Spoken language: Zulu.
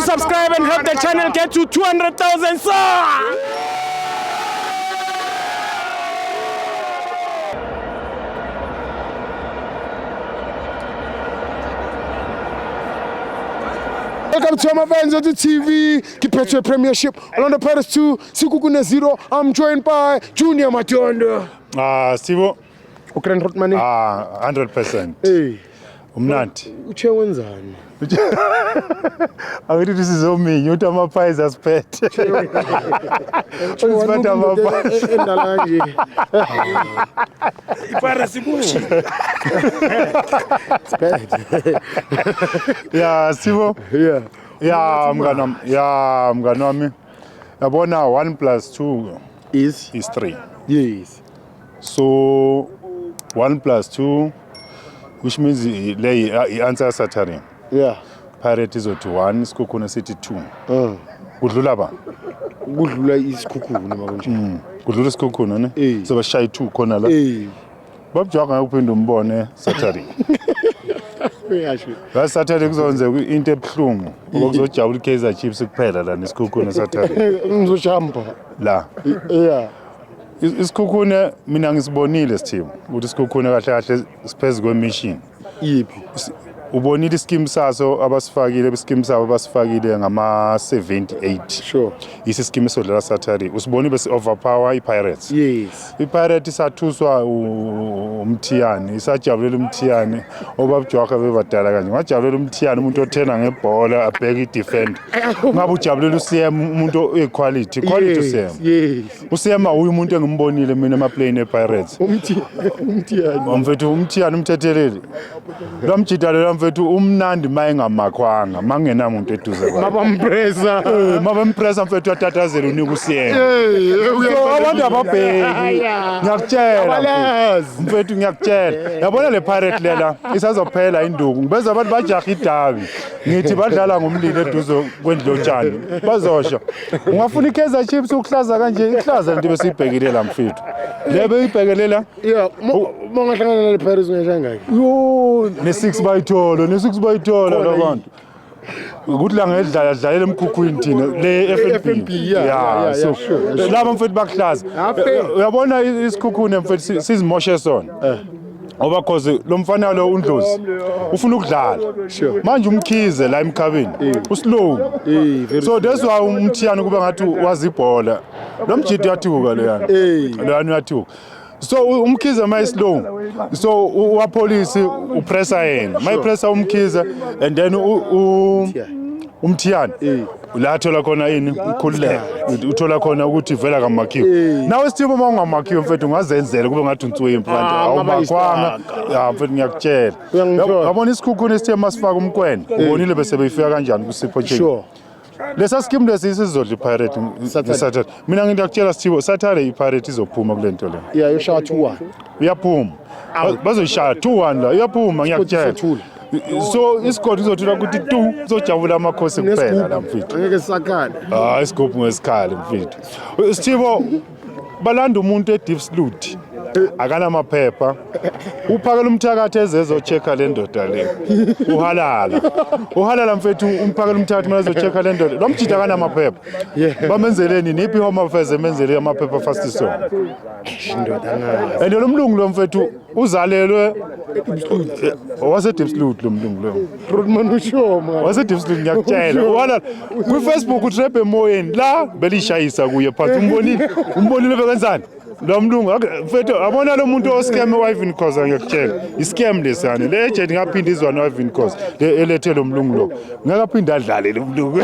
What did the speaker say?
subscribe and help the channel get to 200,000 subs. Welcome to my fans of the TV. Kipetwe Premiership. Orlando Pirates 2, Sekhukhune 0. I'm joined by Junior Matondo. Ah, Sibo, Ukraine Rotmani. ah, 100%. Hey, Umnandi. uche wenzani? Akuthi sizominya uthi ama-pies asiphethe. Usiphathe ama-pies. Endala nje. Ya, Sibo. Yeah. Ya, mngani wami. Ya, mngani wami. Yabona 1 plus 2 Is is 3. yes. So 1 plus 2 which means le i-answer Saturday. Yeah. Pirate izothi 1, Sekhukhune sithi 2. Kudlula ba? Kudlula iSekhukhune makunje. Kudlula iSekhukhune ne? Eh. So bashaya 2 khona la. Eh. Babujwanga ngeke uphinde umbone Saturday. Uyasho. La Saturday kuzonzeka into ebuhlungu ngoba kuzojabula iKaizer Chiefs kuphela la neSekhukhune Saturday. Ngizojumpa. La. Yeah. ISekhukhune mina ngisibonile sithimo ukuthi iSekhukhune kahle kahle siphezulu kwemission. Yiphi? Ubonile iskim saso abasifakile, iskim sabo abasifakile ngama 78. Sure. Isi skim esodlala Saturday. Usibonile bese overpower iPirates. Yes. iPirate isathuswa uMthiyane, isajabulela uMthiyane, obabujwaka bebadala kanje. Ungajabulela uMthiyane umuntu othena ngebhola abheke i-defender. Ungabe ujabulela uCM umuntu oyi-quality, quality Yes. uCM. Yes. UCM awuye umuntu engimbonile mina emaplayini ePirates. Umthi umthiyani. Mfethu uMthiyane umthetheleli. Lwamjida lo mfethu umnandi mayengamakhwanga, mangenamuntu eduze kwakhe. Mabampressa. Mabempressa mfethu uyatatazela unika uCM. Hey, So abantu ababheki. Ngiyakutshela. Abalazi. Mfethu ngiyakutshela. Yabona le Pirate lela isazophela induku. Ngibeza abantu bajaha idabi. Ngithi badlala ngomlilo eduze kwendlotshani. Bazosha. Ungafuna iKaizer Chiefs ukuhlaza kanje, ihlaza lento besiyibhekile la mfethu. Le beyibhekele la. Yeah, mongahlangana nale Pirates ungayishaya ngaki? Yo, ne6 bayithola, ne6 bayithola Khona labantu. Ukuthi la ngedlala dlalela emkhukhwini thina le FNB. FNB, yeah, so sure. laba mfethu bakuhlaza. Afe. Uyabona iSekhukhune mfethu sizimoshe sona. Ngoba cause lo mfana lo uNdlozi ufuna ukudlala. Sure. Manje uMkhize la emkhabeni uslow. Eh, very So that's why uMthiyane kube ngathi wazi ibhola. Lo mjidi uyathuka loyana. Eh. Loyana uyathuka. So uMkhize mayi slow. So wapolisi upressa yena. Mayipressa uMkhize and then uMthiyane la athola khona ini ukhululeka uthola khona ukuthi vela kamakhiwe nawe Sithibo uma ungamakhiwe mfethu ungazenzela kube ngathi unswempu kanti Ah, awumakhwanga ya mfethu ngiyakutshela. Uyangithola. Yabona iSekhukhune sithe masifaka uMkwena ubonile bese beyifika kanjani kuSipho Chaine. Sure. Lesa scheme lesi sizodla iPirate ngeSaturday. Mina ngiyakutshela Sithibo, Saturday iPirate izophuma kule nto le. Yeah, yoshaya 2-1. Iyaphuma. Bazoyishaya 2-1 la. Iyaphuma ngiyakutshela. Sothula. So isigodi izothula ukuthi 2 izojabula amakhosi kuphela la mfethu. Angeke sisakhale. Ah, isigubhu ngesikhali mfethu. Sithibo balanda umuntu eDiepsloot. Akanamaphepha. Uphakela umthakathi ezezochecka le ndoda le. Uhalala. Uhalala mfethu umphakela umthakathi manje ezochecka le ndoda. Lo mjida akanamaphepha. Bamenzeleni niphi home affairs emenzele amaphepha fast so. Indoda ngazi. And lo mlungu lo mfethu uzalelwe wase Diepsloot lo mlungu lo. Rodman usho man. Wase Diepsloot ngiyakutshela. Uhalala kwi Facebook utrap emoyeni la belishayisa kuye phansi umbonile umbonile bekenzani. Lo mlungu mfethu abona lo muntu oscam eWiven Khoza ngiyakutshela. Iscam lesana. Le agent ngaphinda izwana eWiven Khoza. Le elethe lo mlungu lo. Ngeke aphinde adlale lo mlungu.